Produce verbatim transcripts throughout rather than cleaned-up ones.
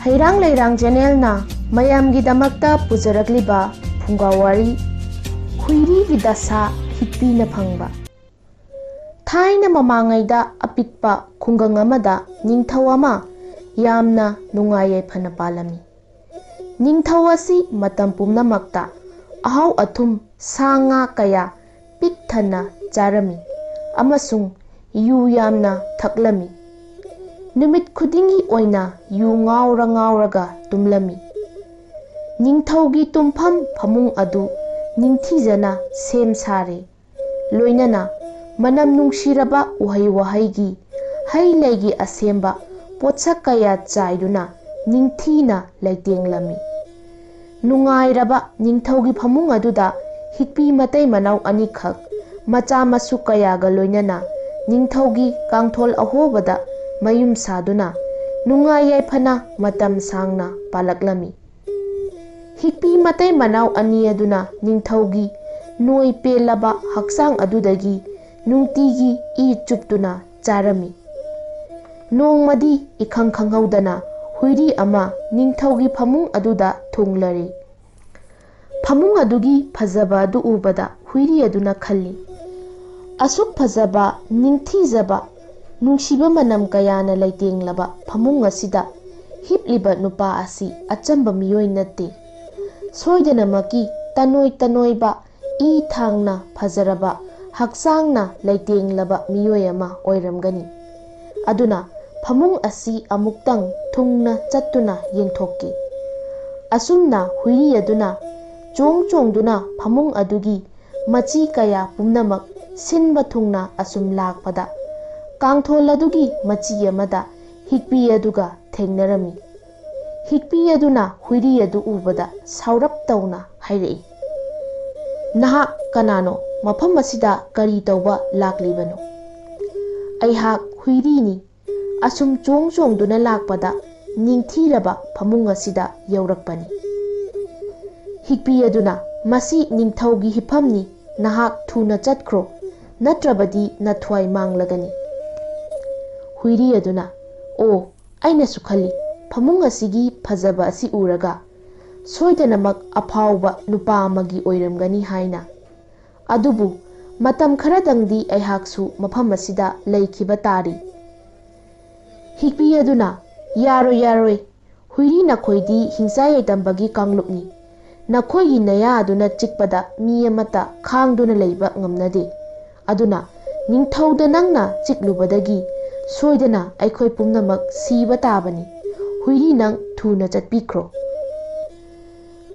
ꯍꯩꯔꯥꯡ ꯂꯩꯔꯥꯡ ꯆꯦꯅꯦꯜꯅ ꯃꯌꯥꯝꯒꯤꯗꯃꯛꯇ ꯄꯨꯖꯔꯛꯂꯤꯕ ꯐꯨꯡꯒꯥ ꯋꯥꯔꯤ, ꯍꯨꯏꯔꯤꯒꯤ ꯗꯁꯥ ꯍꯤꯛꯄꯤꯅ ꯐꯪꯕ꯫ ꯊꯥꯏꯅ ꯃꯃꯥꯡꯉꯩꯗ ꯑꯄꯤꯛꯄ ꯈꯨꯡꯒꯪ ꯑꯃꯗ ꯅꯤꯡꯊꯧ ꯑꯃ ꯌꯥꯝꯅ ꯅꯨꯡꯉꯥꯏ ꯌꯥꯏꯐꯅ ꯄꯥꯜꯂꯝꯃꯤ꯫ ꯅꯤꯡꯊꯧ ꯑꯁꯤ ꯃꯇꯝ ꯄꯨꯝꯅꯃꯛꯇ ꯑꯍꯥꯎ ꯑꯊꯨꯝ, ꯁꯥ ꯉꯥ ꯀꯌꯥ ꯄꯤꯛ ꯊꯟꯅ ꯆꯥꯔꯝꯃꯤ ꯑꯃꯁꯨꯡ ꯌꯨ ꯌꯥꯝꯅ ꯊꯛꯂꯝꯃꯤ꯫ ꯅꯨꯃꯤꯠ ꯈꯨꯗꯤꯡꯒꯤ ꯑꯣꯏꯅ ꯌꯨ ꯉꯥꯎꯔ ꯉꯥꯎꯔꯒ ꯇꯨꯝꯂꯝꯃꯤ꯫ ꯅꯤꯡꯊꯧꯒꯤ ꯇꯨꯝꯐꯝ ꯐꯃꯨꯡ ꯑꯗꯨ ꯅꯤꯡꯊꯤꯖꯅ ꯁꯦꯝ ꯁꯥꯔꯦ꯫ ꯂꯣꯏꯅꯅ ꯃꯅꯝ ꯅꯨꯡꯁꯤꯔꯕ ꯎꯍꯩ ꯋꯥꯍꯩꯒꯤ, ꯍꯩ ꯂꯩꯒꯤ ꯑꯁꯦꯝꯕ ꯄꯣꯠꯁꯛ ꯀꯌꯥ ꯆꯥꯏꯗꯨꯅ ꯅꯤꯡꯊꯤꯅ ꯂꯩꯇꯦꯡꯂꯝꯃꯤ꯫ ꯅꯨꯡꯉꯥꯏꯔꯕ ꯅꯤꯡꯊꯧꯒꯤ ꯐꯃꯨꯡ ꯑꯗꯨꯗ ꯍꯤꯛꯄꯤ ꯃꯇꯩ ꯃꯅꯥꯎ ꯑꯅꯤꯈꯛ ꯃꯆꯥ ꯃꯁꯨ ꯀꯌꯥꯒ ꯂꯣꯏꯅꯅ ꯅꯤꯡꯊꯧꯒꯤ ꯀꯥꯡꯊꯣꯜ ꯑꯍꯣꯕꯗ ꯃꯌꯨꯝ ꯁꯥꯗꯨꯅ ꯅꯨꯡꯉꯥꯏ ꯌꯥꯏꯐꯅ ꯃꯇꯝ ꯁꯥꯡꯅ ꯄꯥꯜꯂꯛꯂꯝꯃꯤ꯫ ꯍꯤꯛꯄꯤ ꯃꯇꯩ ꯃꯅꯥꯎ ꯑꯅꯤ ꯑꯗꯨꯅ ꯅꯤꯡꯊꯧꯒꯤ ꯅꯣꯏ ꯄꯦꯜꯂꯕ ꯍꯛꯆꯥꯡ ꯑꯗꯨꯗꯒꯤ ꯅꯨꯡꯇꯤꯒꯤ ꯏ ꯆꯨꯞꯇꯨꯅ ꯆꯥꯔꯝꯃꯤ꯫ ꯅꯣꯡꯃꯗꯤ ꯏꯈꯪ ꯈꯪꯍꯧꯗꯅ ꯍꯨꯏꯔꯤ ꯑꯃ ꯅꯤꯡꯊꯧꯒꯤ ꯐꯃꯨꯡ ꯑꯗꯨꯗ ꯊꯨꯡꯂꯔꯦ꯫ ꯐꯃꯨꯡ ꯑꯗꯨꯒꯤ ꯐꯖꯕ ꯑꯗꯨ ꯎꯕꯗ ꯍꯨꯏꯔꯤ ꯑꯗꯨꯅ ꯈꯜꯂꯤ, "ꯑꯁꯨꯛ ꯐꯖꯕ, ꯅꯤꯡꯊꯤꯖꯕ, ꯅꯨꯡꯁꯤꯕ ꯃꯅꯝ ꯀꯌꯥꯅ ꯂꯩꯇꯦꯡꯂꯕ ꯐꯃꯨꯡ ꯑꯁꯤꯗ ꯍꯤꯞꯂꯤꯕ ꯅꯨꯄꯥ ꯑꯁꯤ ꯑꯆꯝꯕ ꯃꯤꯑꯣꯏ ꯅꯠꯇꯦ꯫ ꯁꯣꯏꯗꯅꯃꯛꯀꯤ ꯇꯅꯣꯏ ꯇꯅꯣꯏꯕ, ꯏ ꯊꯥꯡꯅ ꯐꯖꯔꯕ, ꯍꯛꯆꯥꯡꯅ ꯂꯩꯇꯦꯡꯂꯕ ꯃꯤꯑꯣꯏ ꯑꯃ ꯑꯣꯏꯔꯝꯒꯅꯤ꯫ ꯑꯗꯨꯅ ꯐꯃꯨꯡ ꯑꯁꯤ ꯑꯃꯨꯛꯇꯪ ꯊꯨꯡꯅ ꯆꯠꯇꯨꯅ ꯌꯦꯡꯊꯣꯛꯀꯦ꯫" ꯑꯁꯨꯝꯅ ꯍꯨꯏꯔꯤ ꯑꯗꯨꯅ ꯆꯣꯡ ꯆꯣꯡꯗꯨꯅ ꯐꯃꯨꯡ ꯑꯗꯨꯒꯤ ꯃꯆꯤ ꯀꯌꯥ ꯄꯨꯝꯅꯃꯛ ꯁꯤꯟꯕ ꯊꯨꯡꯅ ꯑꯁꯨꯝ ꯂꯥꯛꯄꯗ, ꯀꯥꯡꯊꯣꯜ ꯑꯗꯨꯒꯤ ꯃꯆꯤ ꯑꯃꯗ ꯍꯤꯛꯄꯤ ꯑꯗꯨꯒ ꯊꯦꯡꯅꯔꯝꯃꯤ꯫ ꯍꯤꯛꯄꯤ ꯑꯗꯨꯅ ꯍꯨꯏꯔꯤ ꯑꯗꯨ ꯎꯕꯗ ꯁꯥꯎꯔꯞ ꯇꯧꯅ ꯍꯥꯏꯔꯛꯏ, "ꯅꯍꯥꯛ ꯀꯅꯥꯅꯣ? ꯃꯐꯝ ꯑꯁꯤꯗ ꯀꯔꯤ ꯇꯧꯕ ꯂꯥꯛꯂꯤꯕꯅꯣ?" "ꯑꯩꯍꯥꯛ ꯍꯨꯏꯔꯤꯅꯤ꯫ ꯑꯁꯨꯝ ꯆꯣꯡ ꯆꯣꯡꯗꯨꯅ ꯂꯥꯛꯄꯗ ꯅꯤꯡꯊꯤꯔꯕ ꯐꯃꯨꯡ ꯑꯁꯤꯗ ꯌꯧꯔꯛꯄꯅꯤ꯫" ꯍꯤꯛꯄꯤ ꯑꯗꯨꯅ, "ꯃꯁꯤ ꯅꯤꯡꯊꯧꯒꯤ ꯍꯤꯞꯐꯝꯅꯤ, ꯅꯍꯥꯛ ꯊꯨꯅ ꯆꯠꯈ꯭ꯔꯣ, ꯅꯠꯇ꯭ꯔꯕꯗꯤ ꯅꯊ꯭ꯋꯥꯏ ꯃꯥꯡꯂꯒꯅꯤ꯫" ꯍꯨꯏꯔꯤ ꯑꯗꯨꯅ, "ꯑꯣ, ꯑꯩꯅꯁꯨ ꯈꯜꯂꯤ, ꯐꯃꯨꯡ ꯑꯁꯤꯒꯤ ꯐꯖꯕ ꯑꯁꯤ ꯎꯔꯒ ꯁꯣꯏꯗꯅꯃꯛ ꯑꯐꯥꯎꯕ ꯅꯨꯄꯥ ꯑꯃꯒꯤ ꯑꯣꯏꯔꯝꯒꯅꯤ ꯍꯥꯏꯅ꯫ ꯑꯗꯨꯕꯨ ꯃꯇꯝ ꯈꯔꯗꯪꯗꯤ ꯑꯩꯍꯥꯛꯁꯨ ꯃꯐꯝ ꯑꯁꯤꯗ ꯂꯩꯈꯤꯕ ꯇꯥꯔꯤ꯫ ꯍꯤꯛꯄꯤ ꯑꯗꯨꯅ, "ꯌꯥꯔꯣꯏ, ꯌꯥꯔꯣꯏ, ꯍꯨꯏꯔꯤ ꯅꯈꯣꯏꯗꯤ ꯍꯤꯡꯆꯥꯏ ꯌꯥꯏꯗꯝꯕꯒꯤ ꯀꯥꯡꯂꯨꯞꯅꯤ꯫ ꯅꯈꯣꯏꯒꯤ ꯅꯌꯥ ꯑꯗꯨꯅ ꯆꯤꯛꯄꯗ ꯃꯤ ꯑꯃꯠꯇ ꯈꯥꯡꯗꯨꯅ ꯂꯩꯕ ꯉꯝꯅꯗꯦ꯫ ꯑꯗꯨꯅ ꯅꯤꯡꯊꯧꯗ ꯅꯪꯅ ꯆꯤꯛꯂꯨꯕꯗꯒꯤ ꯁꯣꯏꯗꯅ ꯑꯩꯈꯣꯏ ꯄꯨꯝꯅꯃꯛ ꯁꯤꯕ ꯇꯥꯕꯅꯤ꯫ ꯍꯨꯏꯔꯤ, ꯅꯪ ꯊꯨꯅ ꯆꯠꯄꯤꯈ꯭ꯔꯣ꯫"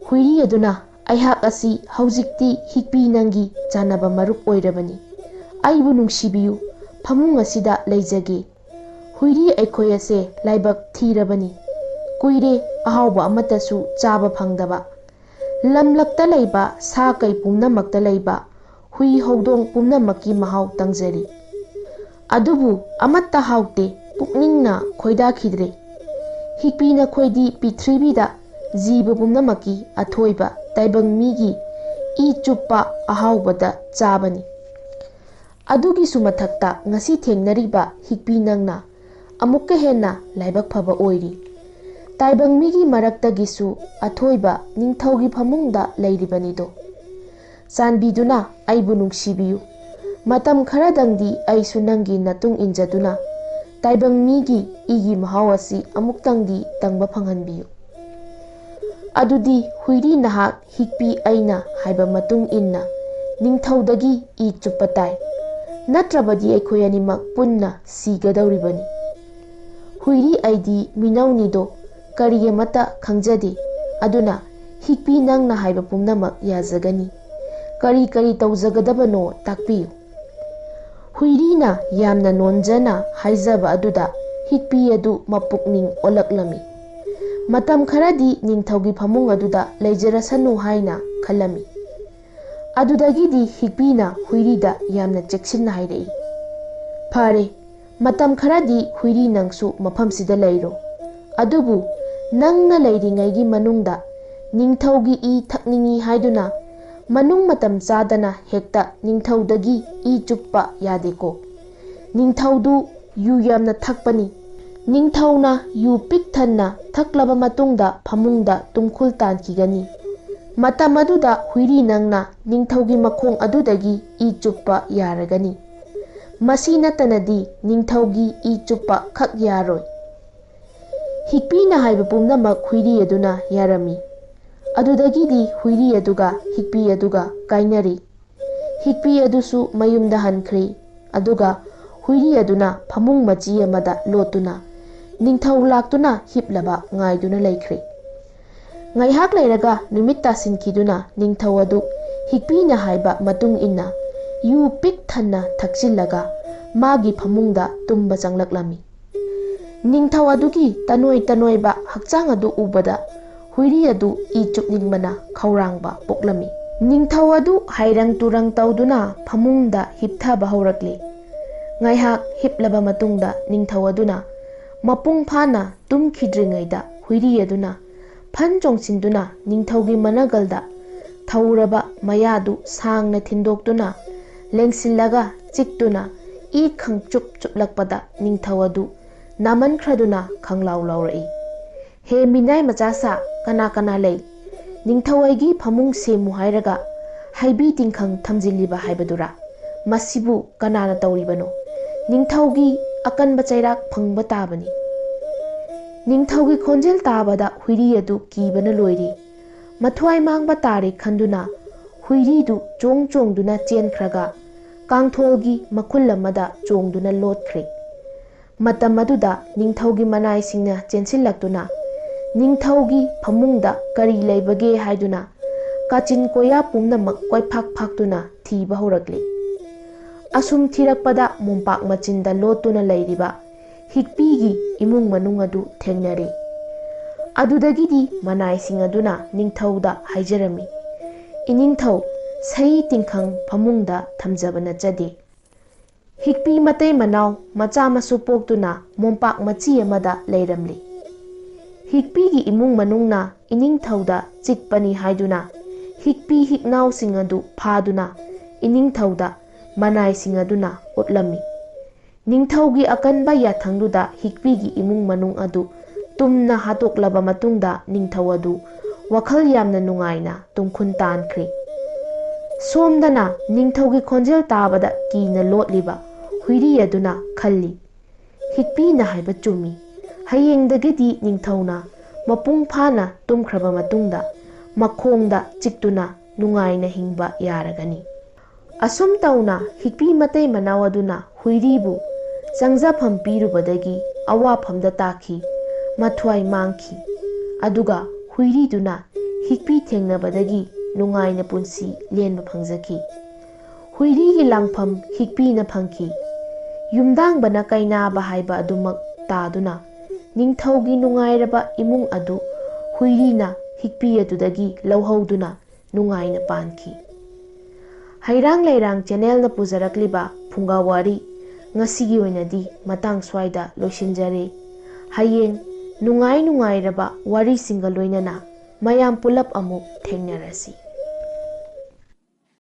ꯍꯨꯏꯔꯤ ꯑꯗꯨꯅ, "ꯑꯩꯍꯥꯛ ꯑꯁꯤ ꯍꯧꯖꯤꯛꯇꯤ ꯍꯤꯛꯄꯤ ꯅꯪꯒꯤ ꯆꯥꯟꯅꯕ ꯃꯔꯨꯞ ꯑꯣꯏꯔꯕꯅꯤ꯫ ꯑꯩꯕꯨ ꯅꯨꯡꯁꯤꯕꯤꯌꯨ, ꯐꯃꯨꯡ ꯑꯁꯤꯗ ꯂꯩꯖꯒꯦ꯫ ꯍꯨꯏꯔꯤ, ꯑꯩꯈꯣꯏ ꯑꯁꯦ ꯂꯥꯏꯕꯛ ꯊꯤꯔꯕꯅꯤ꯫ ꯀꯨꯏꯔꯦ ꯑꯍꯥꯎꯕ ꯑꯃꯠꯇꯁꯨ ꯆꯥꯕ ꯐꯪꯗꯕ꯫ ꯂꯝꯂꯛꯇ ꯂꯩꯕ ꯁꯥ ꯀꯩ ꯄꯨꯝꯅꯃꯛꯇ ꯂꯩꯕ ꯍꯨꯏ ꯍꯧꯗꯣꯡ ꯄꯨꯝꯅꯃꯛꯀꯤ ꯃꯍꯥꯎ ꯇꯪꯖꯔꯤ꯫ ꯑꯗꯨꯕꯨ ꯑꯃꯠꯇ ꯍꯥꯎꯇꯦ, ꯄꯨꯛꯅꯤꯡꯅ ꯈꯣꯏꯗꯥꯈꯤꯗ꯭ꯔꯦ꯫ ꯍꯤꯛꯄꯤ, ꯅꯈꯣꯏꯗꯤ ꯄ꯭ꯔꯤꯊꯤꯕꯤꯗ ꯖꯤꯕ ꯄꯨꯝꯅꯃꯛꯀꯤ ꯑꯊꯣꯏꯕ ꯇꯥꯏꯕꯪ ꯃꯤꯒꯤ ꯏ ꯆꯨꯞꯄ ꯑꯍꯥꯎꯕꯗ ꯆꯥꯕꯅꯤ꯫ ꯑꯗꯨꯒꯤꯁꯨ ꯃꯊꯛꯇ ꯉꯁꯤ ꯊꯦꯡꯅꯔꯤꯕ ꯍꯤꯛꯄꯤ ꯅꯪꯅ ꯑꯃꯨꯛꯀ ꯍꯦꯟꯅ ꯂꯥꯏꯕꯛ ꯐꯕ ꯑꯣꯏꯔꯤ꯫ ꯇꯥꯏꯕꯪ ꯃꯤꯒꯤ ꯃꯔꯛꯇꯒꯤꯁꯨ ꯑꯊꯣꯏꯕ ꯅꯤꯡꯊꯧꯒꯤ ꯐꯃꯨꯡꯗ ꯂꯩꯔꯤꯕꯅꯤꯗꯣ꯫ ꯆꯥꯟꯕꯤꯗꯨꯅ ꯑꯩꯕꯨ ꯅꯨꯡꯁꯤꯕꯤꯌꯨ꯫ ꯃꯇꯝ ꯈꯔꯗꯪꯗꯤ ꯑꯩꯁꯨ ꯅꯪꯒꯤ ꯅꯇꯨꯡ ꯏꯟꯖꯗꯨꯅ ꯇꯥꯏꯕꯪ ꯃꯤꯒꯤ ꯏꯒꯤ ꯃꯍꯥꯎ ꯑꯁꯤ ꯑꯃꯨꯛꯇꯪꯗꯤ ꯇꯪꯕ ꯐꯪꯍꯟꯕꯤꯌꯨ꯫ ꯑꯗꯨꯗꯤ ꯍꯨꯏꯔꯤ, ꯅꯍꯥꯛ ꯍꯤꯛꯄꯤ ꯑꯩꯅ ꯍꯥꯏꯕ ꯃꯇꯨꯡ ꯏꯟꯅ ꯅꯤꯡꯊꯧꯗꯒꯤ ꯏ ꯆꯨꯞꯄ ꯇꯥꯏ꯫ ꯅꯠꯇ꯭ꯔꯕꯗꯤ ꯑꯩꯈꯣꯏ ꯑꯅꯤꯃꯛ ꯄꯨꯟꯅ ꯁꯤꯒꯗꯧꯔꯤꯕꯅꯤ꯫ ꯍꯨꯏꯔꯤ, ꯑꯩꯗꯤ ꯃꯤꯅꯧꯅꯤꯗꯣ, ꯀꯔꯤ ꯑꯃꯠꯇ ꯈꯪꯖꯗꯦ꯫ ꯑꯗꯨꯅ ꯍꯤꯛꯄꯤ, ꯅꯪꯅ ꯍꯥꯏꯕ ꯄꯨꯝꯅꯃꯛ ꯌꯥꯖꯒꯅꯤ꯫ ꯀꯔꯤ ꯀꯔꯤ ꯇꯧꯖꯒꯗꯕꯅꯣ ꯇꯥꯛꯄꯤꯌꯨ꯫" ꯍꯨꯏꯔꯤꯅ ꯌꯥꯝꯅ ꯅꯣꯟꯖꯅ ꯍꯥꯏꯖꯕ ꯑꯗꯨꯗ ꯍꯤꯛꯄꯤ ꯑꯗꯨ ꯃꯄꯨꯛꯅꯤꯡ ꯑꯣꯜꯂꯛꯂꯝꯃꯤ꯫ ꯃꯇꯝ ꯈꯔꯗꯤ ꯅꯤꯡꯊꯧꯒꯤ ꯐꯃꯨꯡ ꯑꯗꯨꯗ ꯂꯩꯖꯔꯁꯅꯨ ꯍꯥꯏꯅ ꯈꯜꯂꯝꯃꯤ꯫ ꯑꯗꯨꯗꯒꯤꯗꯤ ꯍꯤꯛꯄꯤꯅ ꯍꯨꯏꯔꯤꯗ ꯌꯥꯝꯅ ꯆꯦꯛꯁꯤꯟꯅ ꯍꯥꯏꯔꯛꯏ, "ꯐꯔꯦ, ꯃꯇꯝ ꯈꯔꯗꯤ ꯍꯨꯏꯔꯤ ꯅꯪꯁꯨ ꯃꯐꯝꯁꯤꯗ ꯂꯩꯔꯣ꯫ ꯑꯗꯨꯕꯨ ꯅꯪꯅ ꯂꯩꯔꯤꯉꯩꯒꯤ ꯃꯅꯨꯡꯗ ꯅꯤꯡꯊꯧꯒꯤ ꯏ ꯊꯛꯅꯤꯡꯏ ꯍꯥꯏꯗꯨꯅ ꯃꯅꯨꯡ ꯃꯇꯝ ꯆꯥꯗꯅ ꯍꯦꯛꯇ ꯅꯤꯡꯊꯧꯗꯒꯤ ꯏ ꯆꯨꯞꯄ ꯌꯥꯗꯦꯀꯣ꯫ ꯅꯤꯡꯊꯧꯗꯨ ꯌꯨ ꯌꯥꯝꯅ ꯊꯛꯄꯅꯤ꯫ ꯅꯤꯡꯊꯧꯅ ꯌꯨ ꯄꯤꯛ ꯊꯟꯅ ꯊꯛꯂꯕ ꯃꯇꯨꯡꯗ ꯐꯃꯨꯡꯗ ꯇꯨꯝꯈꯨꯜ ꯇꯥꯟꯈꯤꯒꯅꯤ꯫ ꯃꯇꯝ ꯑꯗꯨꯗ ꯍꯨꯏꯔꯤ ꯅꯪꯅ ꯅꯤꯡꯊꯧꯒꯤ ꯃꯈꯣꯡ ꯑꯗꯨꯗꯒꯤ ꯏ ꯆꯨꯞꯄ ꯌꯥꯔꯒꯅꯤ꯫ ꯃꯁꯤ ꯅꯠꯇꯅꯗꯤ ꯅꯤꯡꯊꯧꯒꯤ ꯏ ꯆꯨꯞꯄ ꯈꯛ ꯌꯥꯔꯣꯏ꯫ ꯍꯤꯛꯄꯤꯅ ꯍꯥꯏꯕ ꯄꯨꯝꯅꯃꯛ ꯍꯨꯏꯔꯤ ꯑꯗꯨꯅ ꯌꯥꯔꯝꯃꯤ꯫ ꯑꯗꯨꯗꯒꯤꯗꯤ ꯍꯨꯏꯔꯤ ꯑꯗꯨꯒ ꯍꯤꯛꯄꯤ ꯑꯗꯨꯒ ꯀꯥꯏꯅꯔꯤ꯫ ꯍꯤꯛꯄꯤ ꯑꯗꯨꯁꯨ ꯃꯌꯨꯝꯗ ꯍꯟꯈ꯭ꯔꯦ꯫ ꯑꯗꯨꯒ ꯍꯨꯏꯔꯤ ꯑꯗꯨꯅ ꯐꯃꯨꯡ ꯃꯆꯤ ꯑꯃꯗ ꯂꯣꯠꯇꯨꯅ ꯅꯤꯡꯊꯧ ꯂꯥꯛꯇꯨꯅ ꯍꯤꯞꯂꯕ ꯉꯥꯏꯗꯨꯅ ꯂꯩꯈ꯭ꯔꯦ꯫ ꯉꯥꯏꯍꯥꯛ ꯂꯩꯔꯒ ꯅꯨꯃꯤꯠ ꯇꯥꯁꯤꯟꯈꯤꯗꯨꯅ ꯅꯤꯡꯊꯧ ꯑꯗꯨ ꯍꯤꯛꯄꯤꯅ ꯍꯥꯏꯕ ꯃꯇꯨꯡ ꯏꯟꯅ ꯌꯨ ꯄꯤꯛ ꯊꯟꯅ ꯊꯛꯆꯤꯜꯂꯒ ꯃꯥꯒꯤ ꯐꯃꯨꯡꯗ ꯇꯨꯝꯕ ꯆꯪꯂꯛꯂꯝꯃꯤ꯫ ꯅꯤꯡꯊꯧ ꯑꯗꯨꯒꯤ ꯇꯅꯣꯏ ꯇꯅꯣꯏꯕ ꯍꯛꯆꯥꯡ ꯑꯗꯨ ꯎꯕꯗ ꯍꯨꯏꯔꯤ ꯑꯗꯨ ꯏ ꯆꯨꯞꯅꯤꯡꯕꯅ ꯈꯧꯔꯥꯡꯕ ꯄꯣꯛꯂꯝꯃꯤ꯫ ꯅꯤꯡꯊꯧ ꯑꯗꯨ ꯍꯥꯏꯔꯪ ꯇꯨꯔꯪ ꯇꯧꯗꯨꯅ ꯐꯃꯨꯡꯗ ꯍꯤꯞꯊꯕ ꯍꯧꯔꯛꯂꯤ꯫ ꯉꯥꯏꯍꯥꯛ ꯍꯤꯞꯂꯕ ꯃꯇꯨꯡꯗ ꯅꯤꯡꯊꯧ ꯑꯗꯨꯅ ꯃꯄꯨꯡ ꯐꯥꯅ ꯇꯨꯝꯈꯤꯗ꯭ꯔꯤꯉꯩꯗ ꯍꯨꯏꯔꯤ ꯑꯗꯨꯅ ꯐꯟ ꯆꯣꯡꯁꯤꯟꯗꯨꯅ ꯅꯤꯡꯊꯧꯒꯤ ꯃꯅꯒꯜꯗ ꯊꯧꯔꯕ ꯃꯌꯥꯗꯨ ꯁꯥꯡꯅ ꯊꯤꯟꯗꯣꯛꯇꯨꯅ ꯂꯦꯡꯁꯤꯜꯂꯒ ꯆꯤꯛꯇꯨꯅ ꯏ ꯈꯪꯆꯨꯞ ꯆꯨꯞꯂꯛꯄꯗ ꯅꯤꯡꯊꯧ ꯑꯗꯨ ꯅꯥꯃꯟꯈ꯭ꯔꯗꯨꯅ ꯈꯪꯂꯥꯎ ꯂꯥꯎꯔꯛꯏ꯫ "ꯍꯦ ꯃꯤꯅꯥꯏ ꯃꯆꯥꯁꯥ, ꯀꯅꯥ ꯀꯅꯥ ꯂꯩ? ꯅꯤꯡꯊꯧ ꯑꯩꯒꯤ ꯐꯃꯨꯡ ꯁꯦꯝꯃꯨ ꯍꯥꯏꯔꯒ ꯍꯩꯕꯤ ꯇꯤꯡꯈꯪ ꯊꯝꯖꯤꯜꯂꯤꯕ ꯍꯥꯏꯕꯗꯨꯔꯥ? ꯃꯁꯤꯕꯨ ꯀꯅꯥꯅ ꯇꯧꯔꯤꯕꯅꯣ? ꯅꯤꯡꯊꯧꯒꯤ ꯑꯀꯟꯕ ꯆꯩꯔꯥꯛ ꯐꯪꯕ ꯇꯥꯕꯅꯤ꯫" ꯅꯤꯡꯊꯧꯒꯤ ꯈꯣꯟꯖꯦꯜ ꯇꯥꯕꯗ ꯍꯨꯏꯔꯤ ꯑꯗꯨ ꯀꯤꯕꯅ ꯂꯣꯏꯔꯤ꯫ ꯃꯊ꯭ꯋꯥꯏ ꯃꯥꯡꯕ ꯇꯥꯔꯦ ꯈꯟꯗꯨꯅ ꯍꯨꯏꯔꯤꯗꯨ ꯆꯣꯡ ꯆꯣꯡꯗꯨꯅ ꯆꯦꯟꯈ꯭ꯔꯒ ꯀꯥꯡꯊꯣꯜꯒꯤ ꯃꯈꯨꯜ ꯑꯃꯗ ꯆꯣꯡꯗꯨꯅ ꯂꯣꯠꯈ꯭ꯔꯦ꯫ ꯃꯇꯝ ꯑꯗꯨꯗ ꯅꯤꯡꯊꯧꯒꯤ ꯃꯅꯥꯏꯁꯤꯡꯅ ꯆꯦꯟꯁꯤꯜꯂꯛꯇꯨꯅ ꯅꯤꯡꯊꯧꯒꯤ ꯐꯃꯨꯡꯗ ꯀꯔꯤ ꯂꯩꯕꯒꯦ ꯍꯥꯏꯗꯨꯅ ꯀꯥꯆꯤꯟ ꯀꯣꯌꯥ ꯄꯨꯝꯅꯃꯛ ꯀꯣꯏꯐꯥꯛ ꯐꯥꯛꯇꯨꯅ ꯊꯤꯕ ꯍꯧꯔꯛꯂꯤ꯫ ꯑꯁꯨꯝ ꯊꯤꯔꯛꯄꯗ ꯃꯣꯝꯄꯥꯛ ꯃꯆꯤꯟꯗ ꯂꯣꯠꯇꯨꯅ ꯂꯩꯔꯤꯕ ꯍꯤꯛꯄꯤꯒꯤ ꯏꯃꯨꯡ ꯃꯅꯨꯡ ꯑꯗꯨ ꯊꯦꯡꯅꯔꯦ꯫ ꯑꯗꯨꯗꯒꯤꯗꯤ ꯃꯅꯥꯏꯁꯤꯡ ꯑꯗꯨꯅ ꯅꯤꯡꯊꯧꯗ ꯍꯥꯏꯖꯔꯝꯃꯤ, "ꯏꯅꯤꯡꯊꯧ, ꯁꯍꯤ ꯇꯤꯡꯈꯪ ꯐꯃꯨꯡꯗ ꯊꯝꯖꯕ ꯅꯠꯆꯗꯦ꯫" ꯍꯤꯛꯄꯤ ꯃꯇꯩ ꯃꯅꯥꯎ ꯃꯆꯥ ꯃꯁꯨ ꯄꯣꯛꯇꯨꯅ ꯃꯣꯝꯄꯥꯛ ꯃꯆꯤ ꯑꯃꯗ ꯂꯩꯔꯝꯂꯤ꯫ ꯍꯤꯛꯄꯤꯒꯤ ꯏꯃꯨꯡ ꯃꯅꯨꯡꯅ ꯏꯅꯤꯡꯊꯧꯗ ꯆꯤꯛꯄꯅꯤ ꯍꯥꯏꯗꯨꯅ ꯍꯤꯛꯄꯤ ꯍꯤꯛꯅꯥꯎꯁꯤꯡ ꯑꯗꯨ ꯐꯥꯗꯨꯅ ꯏꯅꯤꯡꯊꯧꯗ ꯃꯅꯥꯏꯁꯤꯡ ꯑꯗꯨꯅ ꯎꯠꯂꯝꯃꯤ꯫ ꯅꯤꯡꯊꯧꯒꯤ ꯑꯀꯟꯕ ꯌꯥꯊꯪꯗꯨꯗ ꯍꯤꯛꯄꯤꯒꯤ ꯏꯃꯨꯡ ꯃꯅꯨꯡ ꯑꯗꯨ ꯇꯨꯝꯅ ꯍꯥꯠꯇꯣꯛꯂꯕ ꯃꯇꯨꯡꯗ ꯅꯤꯡꯊꯧ ꯑꯗꯨ ꯋꯥꯈꯜ ꯌꯥꯝꯅ ꯅꯨꯡꯉꯥꯏꯅ ꯇꯨꯡꯈꯨꯟ ꯇꯥꯟꯈ꯭ꯔꯦ꯫ ꯁꯣꯝꯗꯅ ꯅꯤꯡꯊꯧꯒꯤ ꯈꯣꯟꯖꯦꯜ ꯇꯥꯕꯗ ꯀꯤꯅ ꯂꯣꯠꯂꯤꯕ ꯍꯨꯏꯔꯤ ꯑꯗꯨꯅ ꯈꯜꯂꯤ, "ꯍꯤꯛꯄꯤꯅ ꯍꯥꯏꯕ ꯆꯨꯝꯃꯤ꯫ ꯍꯌꯦꯡꯗꯒꯤꯗꯤ ꯅꯤꯡꯊꯧꯅ ꯃꯄꯨꯡ ꯐꯥꯅ ꯇꯨꯝꯈ꯭ꯔꯕ ꯃꯇꯨꯡꯗ ꯃꯈꯣꯡꯗ ꯆꯤꯛꯇꯨꯅ ꯅꯨꯡꯉꯥꯏꯅ ꯍꯤꯡꯕ ꯌꯥꯔꯒꯅꯤ"꯫ ꯑꯁꯨꯝ ꯇꯧꯅ ꯍꯤꯛꯄꯤ ꯃꯇꯩ ꯃꯅꯥꯎ ꯑꯗꯨꯅ ꯍꯨꯏꯔꯤꯕꯨ ꯆꯪꯖꯐꯝ ꯄꯤꯔꯨꯕꯗꯒꯤ ꯑꯋꯥꯐꯝꯗ ꯇꯥꯈꯤ, ꯃꯊ꯭ꯋꯥꯏ ꯃꯥꯡꯈꯤ꯫ ꯑꯗꯨꯒ ꯍꯨꯏꯔꯤꯗꯨꯅ ꯍꯤꯛꯄꯤ ꯊꯦꯡꯅꯕꯗꯒꯤ ꯅꯨꯡꯉꯥꯏꯅ ꯄꯨꯟꯁꯤ ꯂꯦꯟꯕ ꯐꯪꯖꯈꯤ꯫ ꯍꯨꯏꯔꯤꯒꯤ ꯂꯥꯡꯐꯝ ꯍꯤꯛꯄꯤꯅ ꯐꯪꯈꯤ꯫ ꯌꯨꯝꯗꯥꯡꯕꯅ ꯀꯩꯅꯥꯕ ꯍꯥꯏꯕ ꯑꯗꯨꯃꯛ ꯇꯥꯗꯨꯅ ꯅꯤꯡꯊꯧꯒꯤ ꯅꯨꯡꯉꯥꯏꯔꯕ ꯏꯃꯨꯡ ꯑꯗꯨ ꯍꯨꯏꯔꯤꯅ ꯍꯤꯛꯄꯤ ꯑꯗꯨꯗꯒꯤ ꯂꯧꯍꯧꯗꯨꯅ ꯅꯨꯡꯉꯥꯏꯅ ꯄꯥꯟꯈꯤ꯫ ꯍꯩꯔꯥꯡ ꯂꯩꯔꯥꯡ ꯆꯦꯅꯦꯜꯅ ꯄꯨꯖꯔꯛꯂꯤꯕ ꯐꯨꯡꯒꯥ ꯋꯥꯔꯤ ꯉꯁꯤꯒꯤ ꯑꯣꯏꯅꯗꯤ ꯃꯇꯥꯡ ꯁ꯭ꯋꯥꯏꯗ ꯂꯣꯏꯁꯤꯟꯖꯔꯦ꯫ ꯍꯌꯦꯡ ꯅꯨꯡꯉꯥꯏ ꯅꯨꯡꯉꯥꯏꯔꯕ ꯋꯥꯔꯤꯁꯤꯡꯒ ꯂꯣꯏꯅꯅ ꯃꯌꯥꯝ ꯄꯨꯂꯞ ꯑꯃꯨꯛ ꯊꯦꯡꯅꯔꯁꯤ꯫